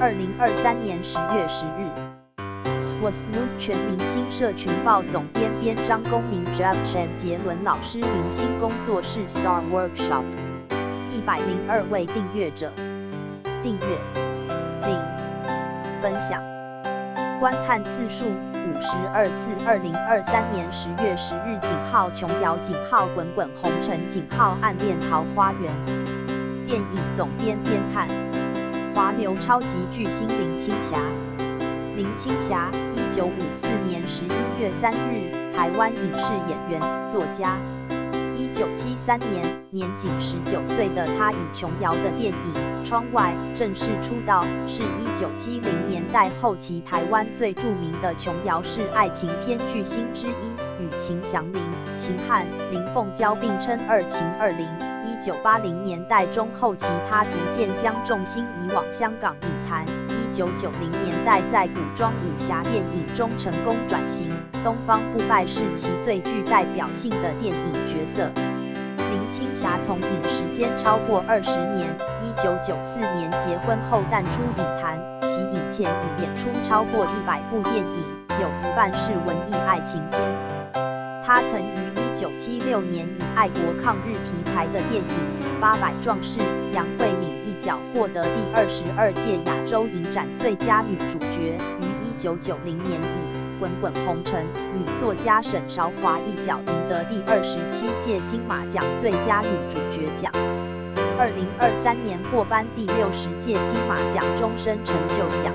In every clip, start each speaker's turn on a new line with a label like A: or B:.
A: 2023年10月10日，SWAS News 全明星社群報總編編張公民 Jeff Chen 傑倫老師明星工作室 Star Workshop，102位訂閱者，訂閱零分享，觀看次數52次。2023年10月10日，#瓊瑤#滾滾紅塵#暗戀桃花源。電影總編編看，華流超級巨星林青霞。林青霞，1954年11月3日，台灣影視演員、作家。1973年，年僅19歲的她以瓊瑤的電影《窗外》正式出道，是1970年代後期台灣最著名的瓊瑤式愛情片巨星之一，與秦祥林、秦漢、林鳳嬌並稱二秦二林。1980年代中後期，她逐漸將重心移往香港影壇。1990年代在古裝武俠電影中成功轉型，《東方不敗》是其最具代表性的電影角色。林青霞從影時間超過20年，1994年結婚後淡出影壇，其影前已演出超過100部電影，有一半是文藝愛情片。她曾於1976年以愛國抗日題材的電影《八百壯士》楊惠敏一角獲得第22屆亞洲影展最佳女主角，於1990年以《滾滾紅塵》女作家沈韶華一角贏得第27屆金馬獎最佳女主角獎。2023年獲頒第60屆金馬獎終身成就獎。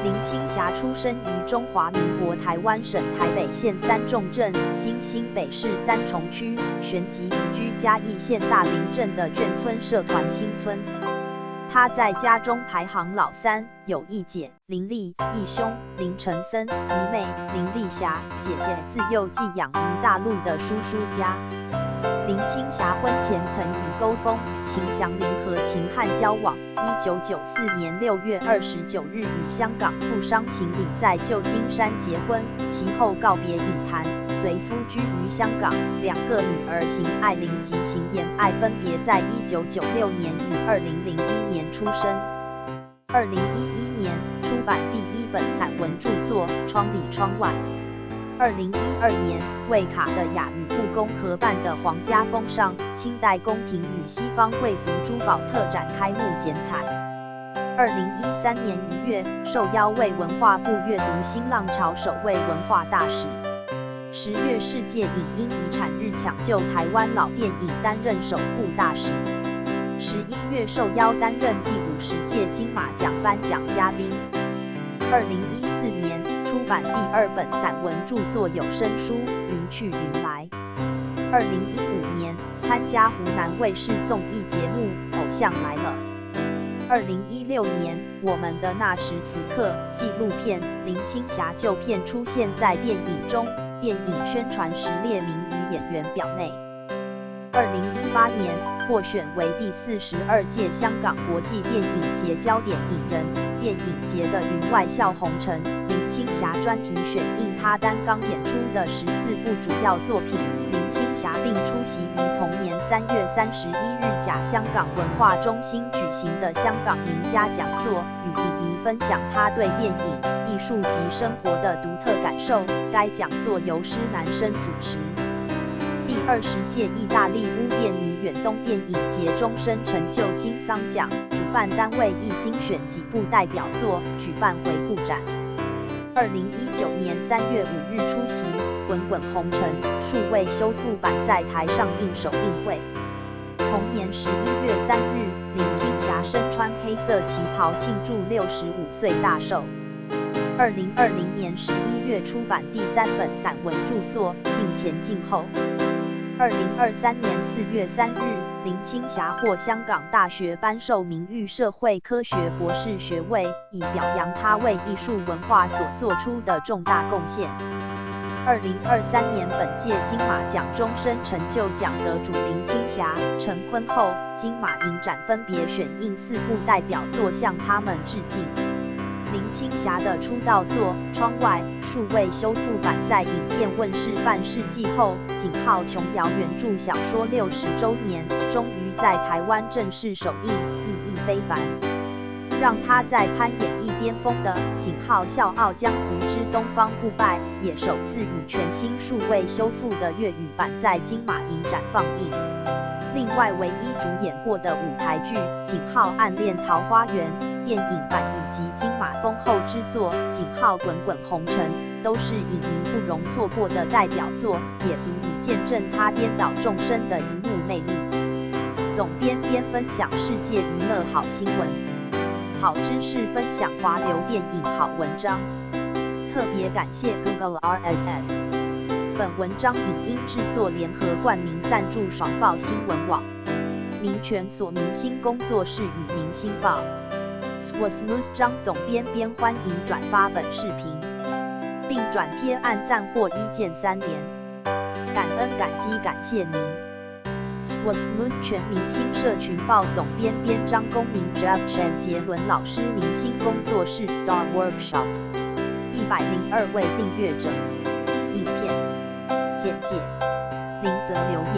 A: 林青霞出生於中華民國台灣省台北縣三重鎮，今新北市三重區，旋即移居嘉義縣大林鎮的眷村社團新村。她在家中排行老三，有一姐林麗，一兄林承森，一妹林麗霞。姐姐自幼寄養於大陸的叔叔家。林青霞婚前曾與勾楓、秦祥林和秦漢交往。1994年6月29日與香港富商邢禮在舊金山結婚，其後告別影壇，隨夫居於香港。兩個女兒邢愛玲及邢妍愛分別在1996年與2001年出生。2011年出版第一本散文著作《窗裡窗外》。2012年，為卡地亞與故宮合辦的皇家封賞清代宮廷與西方貴族珠寶特展開幕剪彩。2013年1月，受邀為文化部閱讀新浪潮首位文化大使。10月世界影音遺產日搶救台灣老電影擔任守護大使。11月受邀擔任第50屆金馬獎頒獎嘉賓。2014年出版第二本散文著作有聲書《雲去雲來》。2015年參加湖南衛視綜藝節目《偶像來了》。2016年，我們的那時此刻紀錄片林青霞舊片出現在電影中，電影宣傳時列名於演員表內。2018年獲選為第42屆香港國際電影節焦點影人。電影節的雲外笑紅塵林青霞專題選映她擔綱演出的14部主要作品。林青霞並出席於同年3月31日賈香港文化中心舉行的香港名家講座，與影迷分享她對電影、藝術及生活的獨特感受。該講座由施南生主持。第20屆意大利烏甸尼遠東電影節終身成就金桑獎，主辦單位亦精選幾部代表作舉辦回顧展。2019年3月5日出席《滾滾紅塵》數位修復版在台上映首映會。同年11月3日，林青霞身穿黑色旗袍慶祝65歲大壽。2020年11月出版第三本散文著作《鏡前鏡後》。2023年4月3日，林青霞獲香港大學頒授名譽社會科學博士學位，以表揚她為藝術文化所做出的重大貢獻。2023年本屆金馬獎終身成就獎得主林青霞、陳坤厚，金馬影展分別選映四部代表作向他們致敬。林青霞的出道作《窗外》數位修復版在影片問世半世紀後，#瓊瑤原著小說60週年，終於在台灣正式首映，意義非凡。讓他在攀演藝巔峰的《井號笑傲江湖之東方不敗》也首次以全新數位修復的粵語版在金馬影展放映。另外，唯一主演過的舞台劇《井號暗戀桃花源》電影版以及金馬封后之作《井號滾滾紅塵》，都是影迷不容錯過的代表作，也足以見證他顛倒眾生的熒幕魅力。總編編分享世界娛樂好新聞、好知識分享華流電影好文章。特別感謝 Google RSS。本文章影音製作聯合冠名贊助爽報新聞網、民權所明星工作室與明星報。Smooth 張總編編歡迎轉發本視頻，並轉貼按讚或一鍵三連，感恩感激感謝您。Smooth 全明星社群報總編編張公民 Jeff Chen 傑倫老師明星工作室 Star Workshop 102位訂閱者。影片簡介零則留言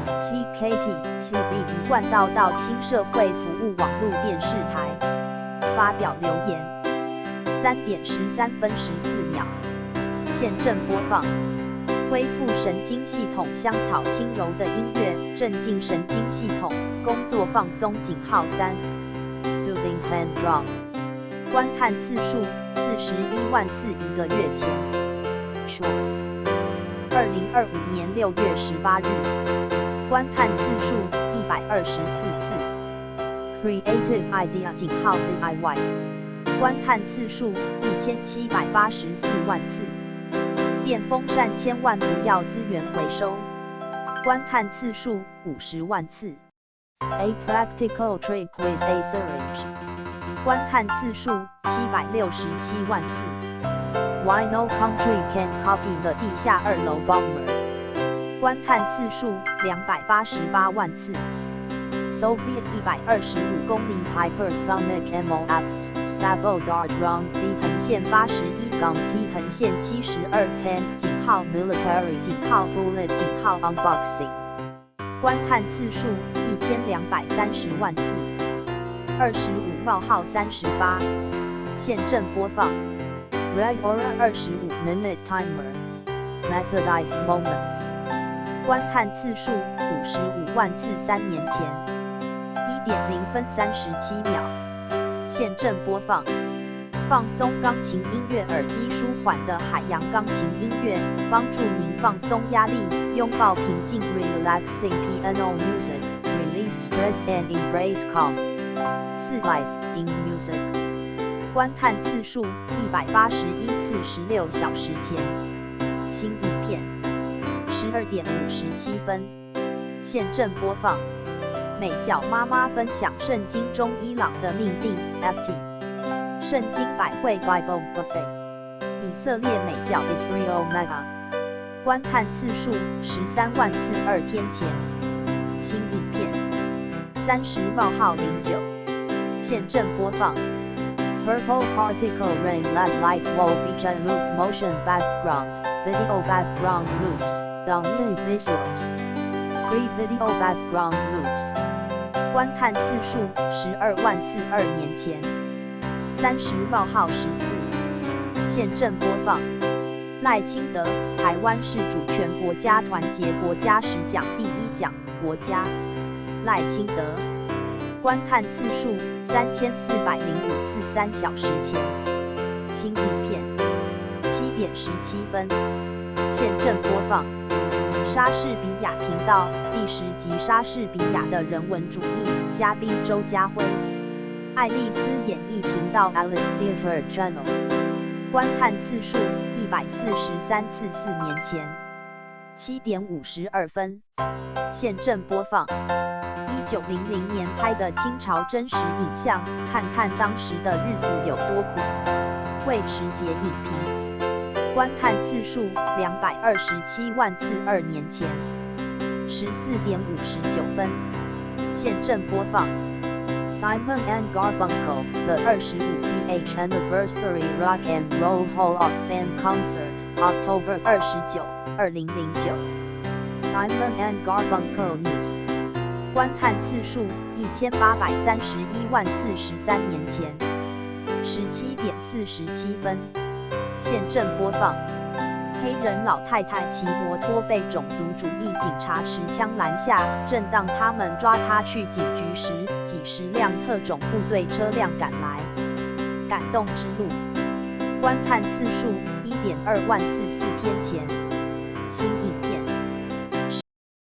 A: TKT TV 一貫道道親社會服務網絡電視台發表留言3點13分14秒現正播放。恢復神經系統，香草輕柔的音樂，鎮靜神經系統，工作放鬆。井號3，Soothing Hand Drum，觀看次數41萬次。一個月前，Shorts，2025年6月18日，觀看次數124次。Creative Idea 井號 DIY，觀看次數1784萬次。電風扇千萬不要資源回收。觀看次數50萬次。A practical trick with a syringe。觀看次數767萬次。Why no country can copy the 地下二樓 bomber。觀看次數288萬次。Soviet 125公里 hypersonic MOAB Sabot Dart Round D 橫線81-T橫線72 Tank 井號 Military 井號 Bullet 井號 Unboxing 觀看次數1230萬次。25:38現正播放。Red Aura 25 Minute Timer Methodized Moments 觀看次數55萬次。3年前。1點0分37秒，現正播放。放鬆鋼琴音樂，耳機舒緩的海洋鋼琴音樂，幫助您放鬆壓力，擁抱平靜。Relaxing piano music, release stress and embrace calm. 4 Life in music。觀看次數181次，16小時前。新影片，12點57分，現正播放。美角媽媽分享聖經中伊朗的命定。FT 聖經百會 Bible Buffet 以色列美角 Israel Mega 觀看次數13萬次。2天前。新影片，30:09現正播放。Purple Particle Rain LED Light Wall Feature Loop Motion Background Video Background Loops Download Visuals Free Video Background Loops 觀看次數12萬次。2年前。30:14現正播放。賴清德，台灣是主權國家團結國家十講第一講，國家。賴清德。觀看次數3405次。3小時前。新影片，7點17分，現正播放。莎士比亞頻道第10集莎士比亞的人文主義，嘉賓周家輝。愛麗絲演藝頻道 Alice Theater Channel 觀看次數143次。4年前。7點52分，現正播放。1900年拍的清朝真實影像，看看當時的日子有多苦。魏遲節影評觀看次數227萬次。2年前。14點59分，現正播放。Simon and Garfunkel, The 25th Anniversary Rock and Roll Hall of Fame Concert, October 29, 2009. Simon and Garfunkel News 觀看次數1831萬次，13年前，17點47分，現正播放。黑人老太太騎摩托被種族主義警察持槍攔下，正當他們抓她去警局時，幾十輛特種部隊車輛趕來。感動之路，觀看次數1.2萬次，4天前。新影片。